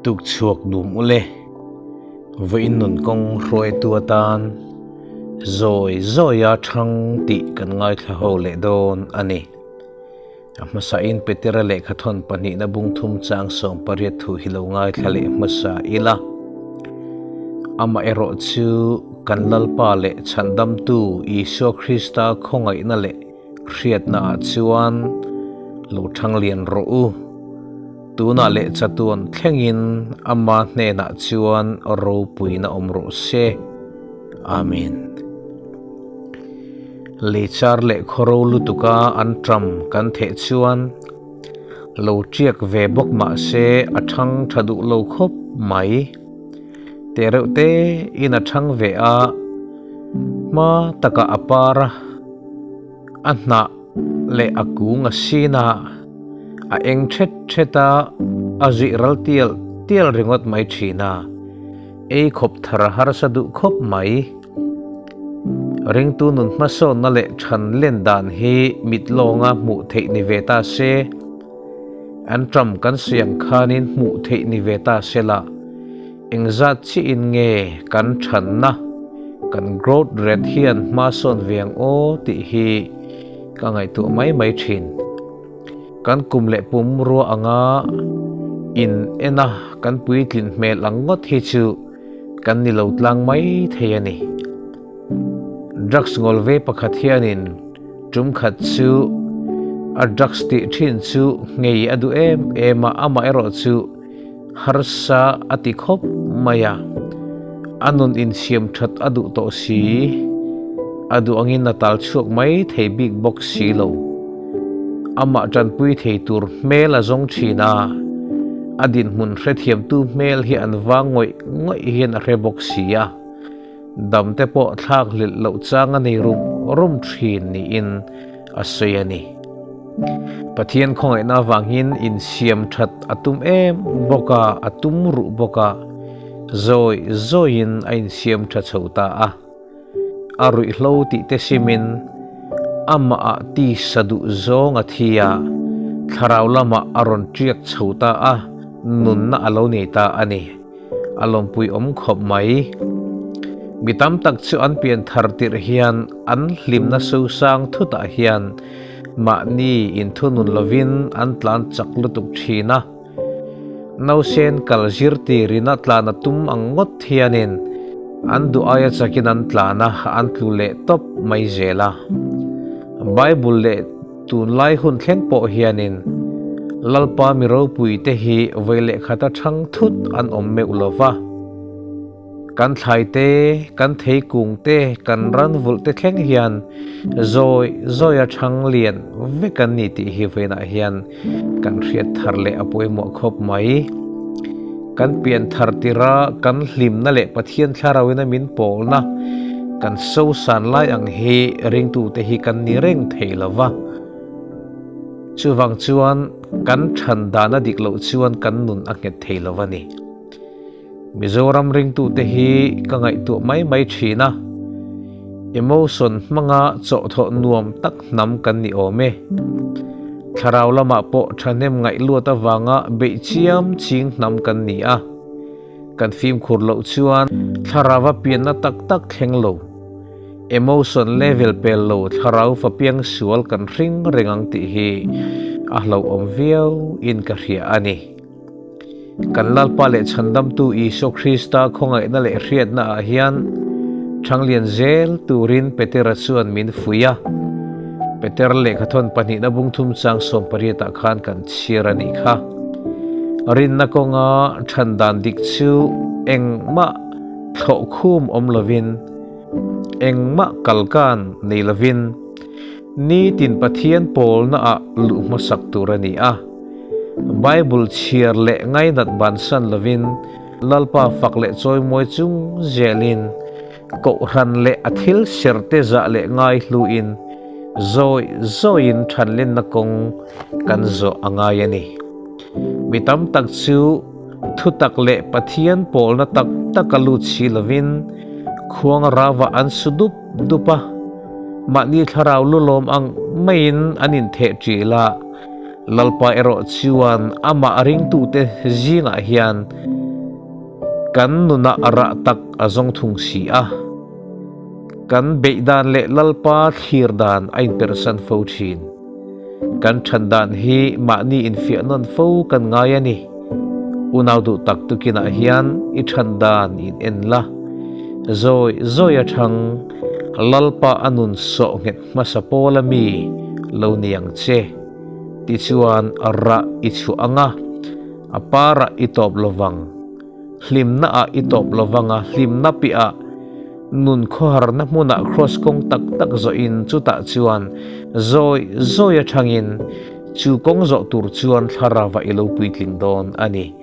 Tuk chhuak dum ule, vawiin nun kawng hruaitu atan zawi zawia thang tih kan ngaithla ho leh dawn a ni. A hmasain Petera lehkhathawn pahnihna bung thum chang 18 thu hi lo ngaithla leh hmasa ila. Amaherawh chu kan Lalpa leh Chhandamtu Isua Krista khawngaihna leh hriatnaah chuan lo thang lian rawh u. Tunah leh chatuan thlengin Ama hnenah chuan ropuina awm rawh se. Amen. Leichar leh khawro lutuka an ṭam kan theh chuan lo ṭiak ve bawk mah se a ṭhang ṭha duh lo khawp mai. Teh reuh te in a ṭhang ve a, hma takah a par a, a hnah leh a kung a sin a, a eng thet thet a, a zuih ral tial tial ringawt mai thin a, ei khawp thar a harsa duh khawp mai. Ringtu nun hmasawnna leh than len dan hi mit lawnga hmuh theih ni ve ta se, an ṭam kan siam khanin hmuh theih ni ve ta se la, Engzat chiah in nge kan thanna, kan growth rate hian hma sawn ve ang aw tih hi ka ngaihtuah mai mai thin. Kan kum leh pum rua anga in en a kan puitlin hmel ang ngawt hi chu kan ni lo tlang mai thei a ni. Drugs ngawl ve pakhat hianin tum khat chu a drugs tih thin chu nghei a duh em em a, amaherawh chu Harsa a ti khawp mai a, a nun insiam that a duh tawh si, a duh angin a tal chhuak mai thei bik bawk si lo. Amah tanpui thei tur hmel a zawng thin a, a dinhmun hrethiamtu hmel hi an vang ngawih ngawih hian a hre bawk si a, damte pawh thlak hlelh loh chang a nei rum rum thin niin a sawi a ni. Pathian khawngaihna avangin insiam that a tum em bawk a, a tum ruh bawk a, zawi zawiin a insiam tha chho ta a. A ruihhlo tih te simin amahah tisa duh zawng a thi a, thlarau lamah a rawn tiak chho ta a, nunna a lo nei ta a ni. A lawmpui awm khawp mai. Mi tam tak chu an pian thar tirh hian an hlimna sosang thutah hian mahni inthunun lovin an tlan chak lutuk thin a. Nausen kal zir tirin a tlan a tum ang ngawt hianin an duh aia chakin an tlan a, an tlu leh tawp mai zel a. Bible leh Tunlai hun thleng pawh hianin Lalpa mi ropuite hi vawi leh khata thang thut an awm meuh lo va. Kan thlai te, kan thei kung te, kan ran vulh te thleng hian zawi zawia thang lian vek an ni tih hi vawiinah hian kan hriat thar leh a pawimawh khawp mai. Kan pian thar tira kan hlimna leh Pathian thlarauina min pawlna kan sosan lai ang hi ringtute hi kan ni reng thei lo va. Chuvang chuan kan than dan a dik loh chuan kan nun a nghet thei lo a ni. Mizoram ringtute hi ka ngaihtuah mai mai thin a, emotion hmanga chawhthawh nuam tak hnam kan ni awm e. Thlarau lamah pawh thahnem ngaih luat avanga beih chiam ching hnam kan ni a. Kan fimkhur loh chuan thlarau a pianna tak tak thleng lo, emotion level pel lo thlarau fa piang sual kan hring reng ang tih hi a hlauhawm viau in ka hria a ni. Kan Lalpa leh Chhandamtu Isua Krista khawngaihna leh hriatna ah hian Thanglian zel turin Petera chuan min fuih a. Peter lehkhathawn pahnihna bungthum chang 18 ah khan kan chhiar a nih kha. Rinna kawnga than dan dik chu engmah thlawh khum awm lovin, engmah kalkan nei lovin, nitin Pathian pawlna ah luh hmasak tur a ni a. Bible chhiar leh ngainat bansan lovin Lalpa fak leh chawimawi chung zelin Kohhran leh a thil serte zah leh ngaihluin zawi zawiin thanlenna kawng kan zawh a ngai a ni. Mi tam tak chu thutak leh Pathian pawlna tak taka lut si lovin khuang rava an su dup dup a, mahni thlarau lulawm ang maiin an intheh ṭil a. Lalpa erawh chuan amah ringtute zingah hian kan nunah rah tak a zawng thung si a. Kan beih dan leh Lalpa thlir dan a inpersan fo thin. Kan than dan hi mahni infiah nawn fo kan ngai a ni. Unau duh tak tukinah hian i than dan in en la. Zawi zawi a thang Lalpa a nun sawh nghet hmasa pawl a mi lo ni ang che. Tichuan rah i chhuah ang a, a parah i tawp lovang. Hlimna ah i tawp lovang a, hlimna piah nun khawharna hmunah kraws kawng tak tak zawhin chutah chuan zawi zawi atangin chu kawng zawh tur chuan thlarauah i lo puitling dawn a ni.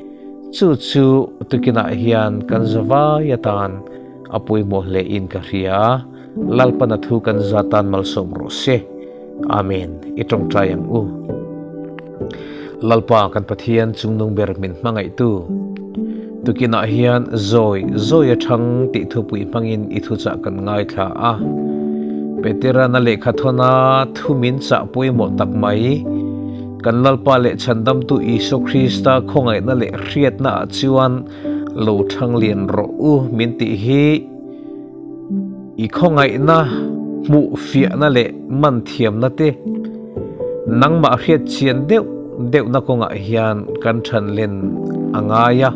Chu chu tukinah hian kan zavai atan a pawimawh hle in ka hria. Lalpana thu kan za tan malsawm rawh se. Amen. I tawngtai ang u. Lalpa kan Pathian chungnung ber min hmangaihtu. Tukinah hian zawi zawi a thang tih thupui hmangin i thuchah kan ngaithla a. Petera na lehkha thawna thu min chah pawimawh tak mai. Kan Lalpa leh Chhandamtu Isua Krista khawngaihna leh hriatna ah chuan lo thang lian rawh u min tih hi I khawngaihna, hmuh fiahna leh man thiamna te nangmah hriat chian deuh deuhna kawngah hian kan than len a ngai a,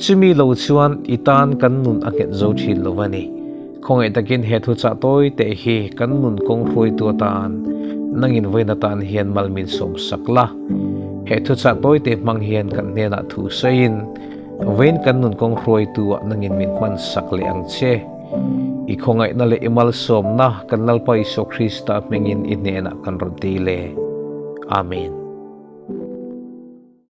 chumi lo chuan i tan kan nun a nghet zo thin lo a ni. Khawngaih takin he thuchah tawi teh hi kan nun kawng hruaitu atan nangin vawiin atan hian mal min sawm sak la. He thuchah tawi teh hmang hian kan hnenah thu sawiin, Vawiin kan nun kawng hruaitu ah nangin min hman sak leh ang che. I khawngaihna leh i malsawmna kan Lalpa Isua Krista hmingin i hnenah kan rawn ti le. Amen.